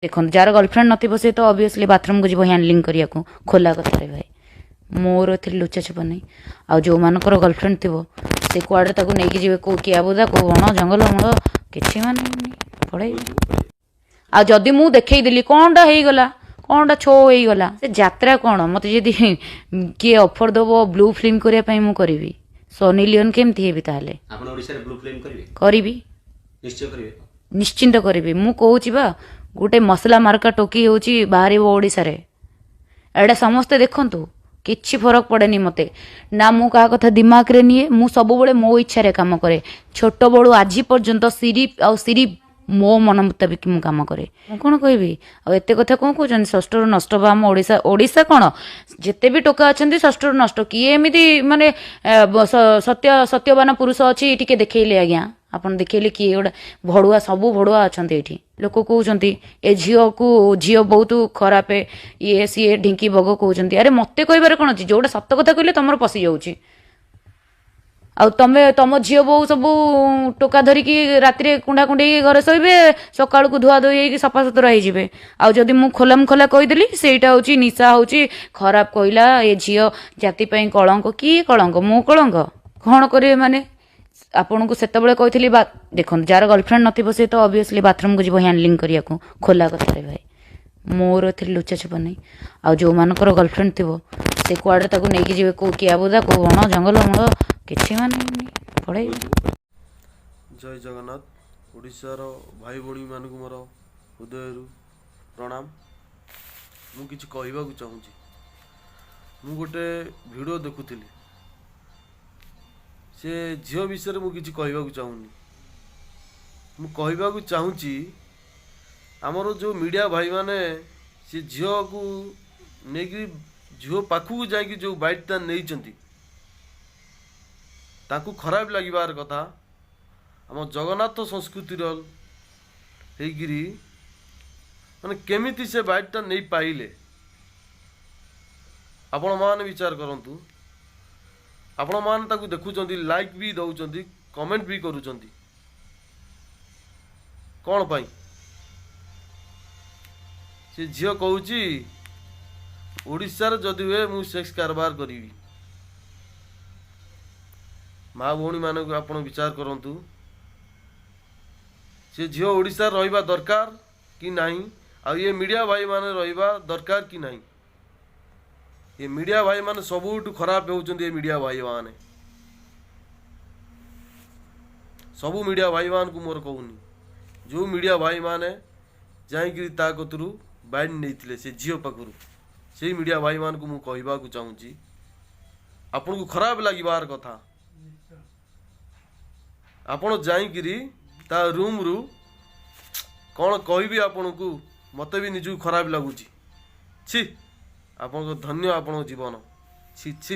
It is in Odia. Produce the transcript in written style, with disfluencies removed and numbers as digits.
ଦେଖନ୍ତୁ, ଯାହାର ଗର୍ଲଫ୍ରେଣ୍ଡ ନଥିବ ସେ ତ ଅବଭିୟସଲି ବାଥରୁମକୁ ଯିବ ହ୍ୟାଣ୍ଡଲିଂ କରିବାକୁ। ଖୋଲା କଥାରେ ଭାଇ, ମୋର ଏଥିରେ ଲୁଚା ଛପା ନାହିଁ। ଆଉ ଯେଉଁମାନଙ୍କର ଗର୍ଲଫ୍ରେଣ୍ଡ ଥିବ ସେ କୁଆଡ଼େ ତାକୁ ନେଇକି ଯିବେ, କେଉଁ କିଆବୁଦା, କେଉଁ ବଣ ଜଙ୍ଗଲ ମୂଳ, କିଛି ମାନେ ପଳେଇବେ। ଆଉ ଯଦି ମୁଁ ଦେଖେଇଦେଲି, କ'ଣଟା ହେଇଗଲା, କ'ଣଟା ଛୋ ହେଇଗଲା? ସେ ଯାତ୍ରା କ'ଣ? ମୋତେ ଯଦି କିଏ ଅଫର୍ ଦେବ ବ୍ଲୁ ଫିଲ୍ମ କରିବା ପାଇଁ, ମୁଁ କରିବି। ସନି ଲିଓନ୍ କେମିତି ହେବି ତାହେଲେ? ଆପଣ ଓଡ଼ିଶାରେ ବ୍ଲୁ ଫିଲ୍ମ କରିବେ? କରିବି। ନିଶ୍ଚୟ କରିବେ? ନିଶ୍ଚିନ୍ତ କରିବି। ମୁଁ କହୁଛି ବା, ଗୋଟେ ମସଲା ମାର୍କା ଟୋକି ହେଉଛି ବାହାରିବ ଓଡ଼ିଶାରେ। ଏଇଟା ସମସ୍ତେ ଦେଖନ୍ତୁ, କିଛି ଫରକ ପଡ଼େନି ମୋତେ। ନା ମୁଁ କାହା କଥା ଦିମାଗରେ ନିଏ। ମୁଁ ସବୁବେଳେ ମୋ ଇଚ୍ଛାରେ କାମ କରେ। ଛୋଟବେଳୁ ଆଜି ପର୍ଯ୍ୟନ୍ତ ସିରିଫ ଆଉ ସିରିଫ ମୋ ମନ ମୁତାବିକ ମୁଁ କାମ କରେ। ମୁଁ କ'ଣ କହିବି ଆଉ? ଏତେ କଥା କ'ଣ କହୁଛନ୍ତି? ଷଷ୍ଠରୁ ନଷ୍ଟ ବା ଆମ ଓଡ଼ିଶା, ଓଡ଼ିଶା କ'ଣ, ଯେତେ ବି ଟୋକା ଅଛନ୍ତି ଷଷ୍ଠରୁ ନଷ୍ଟ। କିଏ ଏମିତି ମାନେ ସତ୍ୟ ସତ୍ୟବାନ ପୁରୁଷ ଅଛି ଟିକେ ଦେଖେଇଲେ ଆଜ୍ଞା? ଆପଣ ଦେଖେଇଲେ କିଏ ଗୋଟେ ଭଡ଼ୁଆ? ସବୁ ଭଡ଼ୁଆ ଅଛନ୍ତି ଏଇଠି। ଲୋକ କହୁଛନ୍ତି ଏ ଝିଅକୁ, ଝିଅ ବହୁତ ଖରାପ, ଇଏ ସିଏ ଢିଙ୍କି ବଗ କହୁଛନ୍ତି। ଆରେ, ମତେ କହିବାରେ କ'ଣ ଅଛି? ଯୋଉଟା ସତ କଥା କହିଲେ ତମର ପଶି ଯାଉଛି। ଆଉ ତମେ ତମ ଝିଅ ବୋହୂ ସବୁ ଟୋକା ଧରିକି ରାତିରେ କୁଣ୍ଡା କୁଣ୍ଡେଇ ଘରେ ଶୋଇବେ, ସକାଳକୁ ଧୁଆ ଧୋଇ ହେଇକି ସଫାସୁତୁରା ହେଇଯିବେ। ଆଉ ଯଦି ମୁଁ ଖୋଲାମ ଖୋଲା କହିଦେଲି, ସେଇଟା ହଉଛି ନିଶା, ହଉଛି ଖରାପ କହିଲା, ଏ ଝିଅ ଜାତି ପାଇଁ କଳଙ୍କ। କିଏ କଳଙ୍କ? ମୁଁ କଳଙ୍କ? କ'ଣ କରିବେ ମାନେ? ଆପଣଙ୍କୁ ସେତେବେଳେ କହିଥିଲି ବା, ଦେଖନ୍ତୁ, ଯାହାର ଗର୍ଲଫ୍ରେଣ୍ଡ ନଥିବ ସେ ତ ଅବଭିୟସଲି ବାଥରୁମକୁ ଯିବ ହ୍ୟାଣ୍ଡଲିଂ କରିବାକୁ। ଖୋଲା କଥାରେ ଭାଇ, ମୋର ଏଥିରେ ଲୁଚା ଛପା ନାହିଁ। ଆଉ ଯେଉଁମାନଙ୍କର ଗର୍ଲଫ୍ରେଣ୍ଡ ଥିବ ସେ କୁଆଡ଼େ ତାକୁ ନେଇକି ଯିବେ, କେଉଁ କିଆବୁଦା, କେଉଁ ବଣ ଜଙ୍ଗଲ ମୂଳ, କିଛି ମାନେ ପଳେଇବେ। ଜୟ ଜଗନ୍ନାଥ। ଓଡ଼ିଶାର ଭାଇ ଭଉଣୀମାନଙ୍କୁ ମୋର ହୃଦୟରୁ ପ୍ରଣାମ। ମୁଁ କିଛି କହିବାକୁ ଚାହୁଁଛି। ମୁଁ ଗୋଟେ ଭିଡ଼ିଓ ଦେଖୁଥିଲି। ସେ ଝିଅ ବିଷୟରେ ମୁଁ କିଛି କହିବାକୁ ଚାହୁଁନି। ମୁଁ କହିବାକୁ ଚାହୁଁଛି, ଆମର ଯେଉଁ ମିଡ଼ିଆ ଭାଇମାନେ ସେ ଝିଅକୁ ନେଇକି ଝିଅ ପାଖକୁ ଯାଇକି ଯେଉଁ ବାଇଟ୍ଟା ନେଇଛନ୍ତି, ତାଙ୍କୁ ଖରାପ ଲାଗିବାର କଥା। ଆମ ଜଗନ୍ନାଥ ସଂସ୍କୃତିର ହେଇକିରି ମାନେ କେମିତି ସେ ବାଇଟ୍ଟା ନେଇପାଇଲେ, ଆପଣମାନେ ବିଚାର କରନ୍ତୁ। ଆପଣମାନେ ତାକୁ ଦେଖୁଛନ୍ତି, ଲାଇକ୍ ବି ଦେଉଛନ୍ତି, କମେଣ୍ଟ ବି କରୁଛନ୍ତି, କ'ଣ ପାଇଁ? ସେ ଝିଅ କହୁଛି, ଓଡ଼ିଶାରେ ଯଦି ହୁଏ ମୁଁ ସେକ୍ସ କାରବାର କରିବି। ମା ଭଉଣୀମାନଙ୍କୁ ଆପଣ ବିଚାର କରନ୍ତୁ, ସେ ଝିଅ ଓଡ଼ିଶାରେ ରହିବା ଦରକାର କି ନାହିଁ? ଆଉ ଇଏ ମିଡ଼ିଆ ଭାଇମାନେ ରହିବା ଦରକାର କି ନାହିଁ? ଏ ମିଡ଼ିଆ ଭାଇମାନେ ସବୁଠୁ ଖରାପ ହେଉଛନ୍ତି। ଏ ମିଡ଼ିଆ ଭାଇମାନେ, ସବୁ ମିଡ଼ିଆ ଭାଇମାନଙ୍କୁ ମୋର କହୁନି, ଯେଉଁ ମିଡ଼ିଆ ଭାଇମାନେ ଯାଇକିରି ତା କତିରୁ ବାଇଟ୍ ନେଇଥିଲେ ସେ ଝିଅ ପାଖରୁ, ସେଇ ମିଡ଼ିଆ ଭାଇମାନଙ୍କୁ ମୁଁ କହିବାକୁ ଚାହୁଁଛି, ଆପଣଙ୍କୁ ଖରାପ ଲାଗିବାର କଥା। ଆପଣ ଯାଇକିରି ତା ରୁମ୍ରୁ, କ'ଣ କହିବି ଆପଣଙ୍କୁ, ମୋତେ ବି ନିଜକୁ ଖରାପ ଲାଗୁଛି। ଛି, ଆପଣଙ୍କ ଧନ୍ୟ ଆପଣଙ୍କ ଜୀବନ। ଛି ଛି।